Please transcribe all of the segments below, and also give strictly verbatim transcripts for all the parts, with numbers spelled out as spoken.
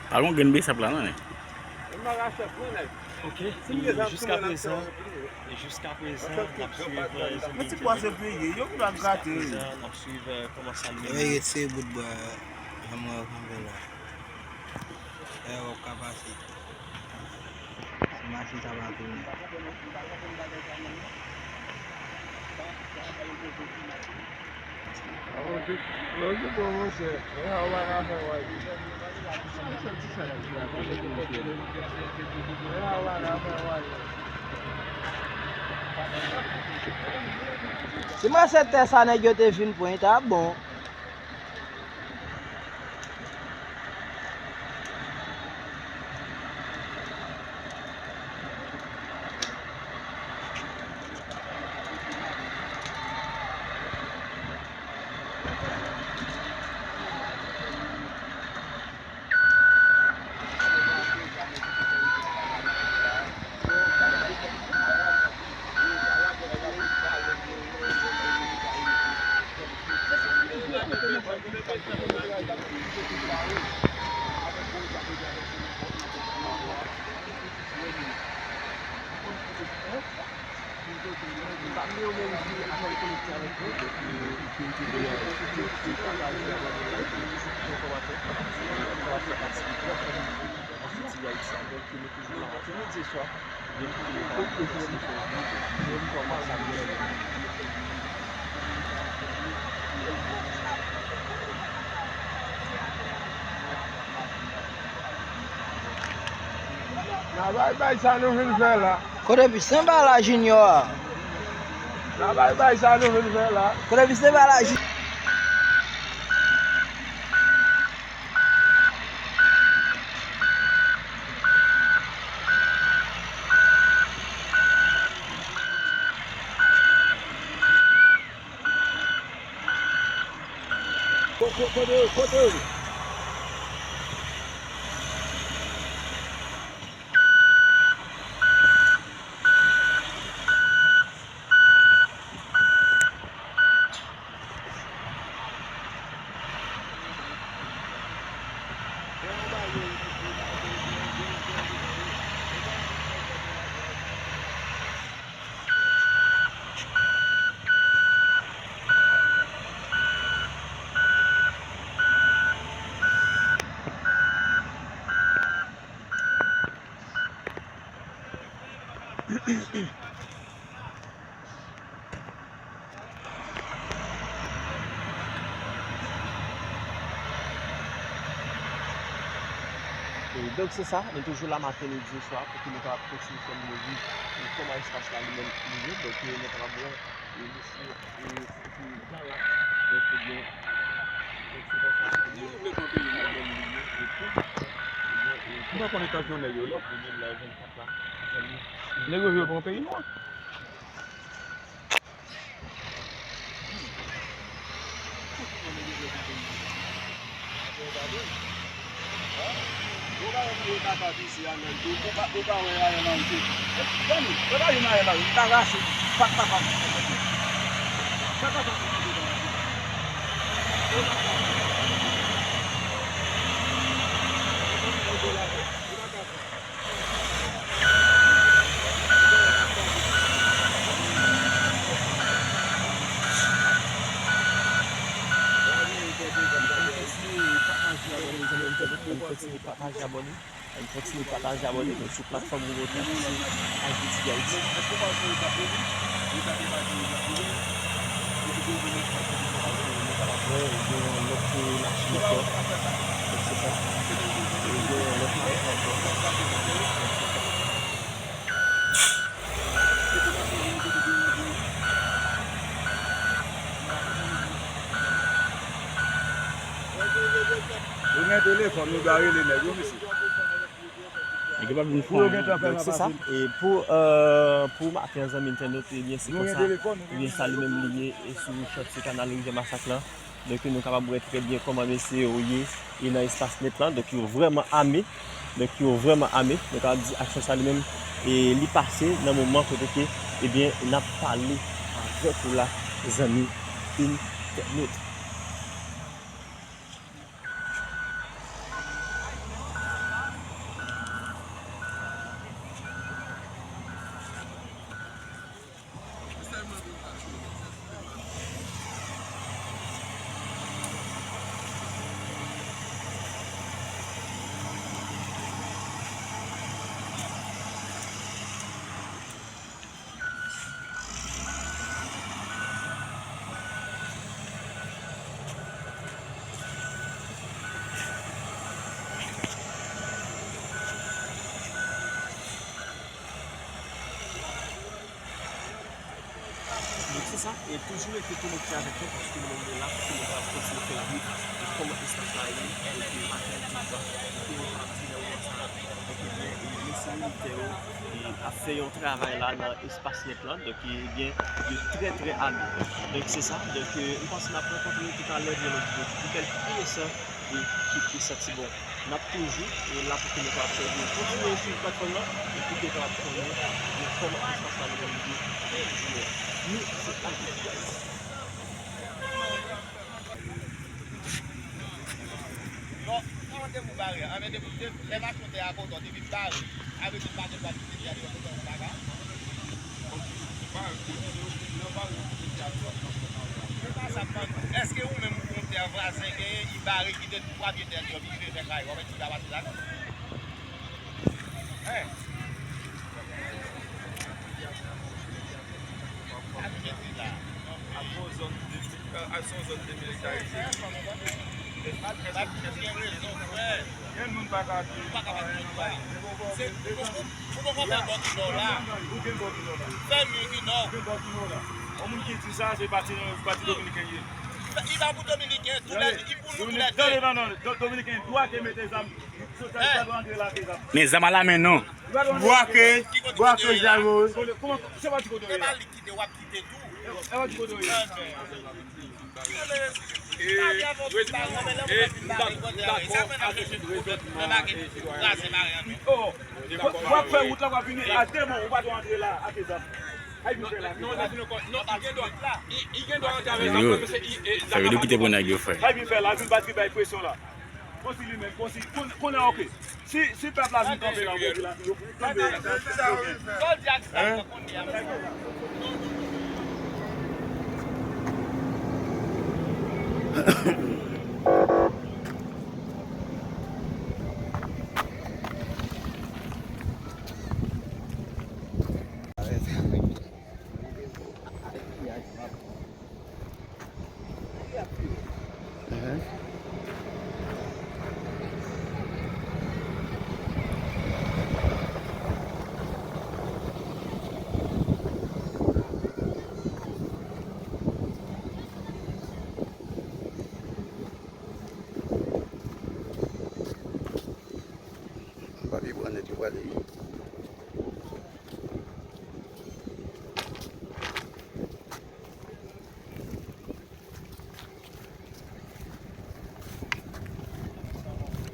Pa gon grenn besap la, non, nèg. Ok, e jiskaprezan, e jiskaprezan, n ap swiv, e, zanmi Djeni. Jiskaprezan, n ap swiv, e, kòman sa li menm. Yo rete sou bout bwa, jan mwen wè kanpe la. E w ap ka pase. Si machin sa pa tounen. Si machin tè sa nèg yo te vin pran, ta bon. N a bay bay sa nou vin fè la. Kote Pissenn ba la Junior a? N a bay bay sa nou vin fè la. Kote Pissenn ba la Junior? Kote, kote, kote. E, donk, se sa, nou toujou la maten, midi, swa, pou ke nou kapab kontinye fè nou viv, e, kòman espas la li menm li ye. Donk, e, nou kapab wè, e, mesye, e, e, Dallas, donk, ebyen, donk, se konsa, ebyen, nou vle pran peyi nou menm li ye, e tou, ebyen, e, nou pa konn etajnonè yo, non. Demi mil vennkat la, zanmi. Nèg yo vle pran peyi nou an. Kontinye pataje, abòne. Ann kontinye pataje, abòne nou sou platfòm Gwo Vòtè, H D T V Haiti. Nou kapab wè, gen yon lòt, e, machin ankò. Donk, se sa. E, gen yon lòt machin ankò. Donk, se sa. Ou gen telefòn, nou ta rele nèg yo, mesye. Nèg yo pa vin pran. Donk, se sa. E pou, e, pou maten an, zanmi entènot, ebyen, se konsa. Ebyen, sa li menm li ye, e sou chòt sou kanal Rivyè Masak lan. Donk, nou kapab wè trè byen kòman mesye yo ye, e nan espas nèt lan. Donk, yo vrèman ame. Donk, yo vrèman ame. Nou kapab di aksyon sa li menm, e li pase nan moman kote ke, ebyen, n ap pale avèk ou la, zanmi entènot. Sa, e toujou rete konekte avèk nou, paske nou menm nou la pou nou kapab kontinye fè w viv e kòman espas la ye, e ke maten, midi, swa, e ke nou kapab viv nan moman sa a. Donk, ebyen, e mesye militè yo, e ap fè yon travay la nan espas nèt lan. Donk, ebyen, yo trè, trè ale. Donk, se sa. Donk, e, m panse n ap rankontre yo toutalè, byen antandi, pou kèlke ensan, e ki, ki santi bon. N ap toujou, e, la pou ke nou kapab sèvi. Kontinye swiv platfòm lan, e pou ke w kapab konnen, e, kòman espas la nou menm li ye. Nou, se Alpha Guys. Non, kòman te pou bare? Anben, depi, depi lè machin te a kote w, te vin bare. Avè di pa gen dwa kite tè a devan kote w, pa ka. Se pa sa m mande. Èske ou menm ou konn tè vwazen genyen, li bare, kite twa pye tè li yo, li rive fè kay, w ap di pa pase ladan? Hein? Gen moun pa ka di. Ou gen bò ki nò la. Ou gen bò ki nò la. Ou gen bò ki nò la. Yon moun ki di sa, se pati, pati dominiken ye. Li pa pou dominiken, tou lè, li pou nou tou lè de. Non, non, non, dominiken dwa te mete zam. Men zam a la men non. Bwake, bwake zam yo. Kòman, se pa ti kote yo ye la? E pa ti kote yo ye la? E, e, m dakò, m dakò avèk rezon, e, sitwayen. Oh, w ap fè wout la, w ap vini a de men, ou pa dwe antre la ak zam. Ay vin fè la. Non, non, non, non, li gen dwa, li, li gen dwa antre avèk zam, paske se, e, zam la pa gen. Sa vle di w kite pou nèg yo fè. Ay vin fè la, vin bat ki bay presyon la. Konsi li menm, konsi, kon-, konnen, oke. Si, si pèp la vin kanpe la, oke, la, yo kanpe la. Hein? Papye pran nèt yo prale.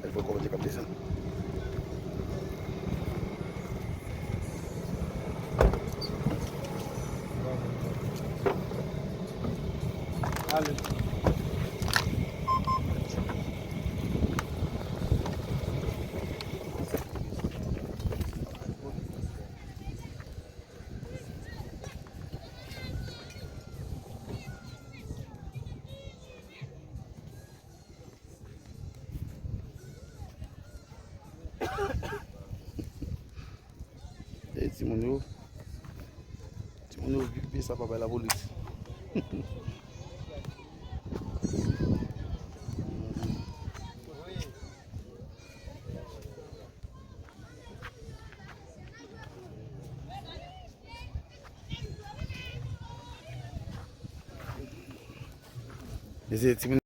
El poko mete kap desann. Ale. E timoun yo, timoun yo, vi-, vi sa pa bay lapolis. Mesye, timoun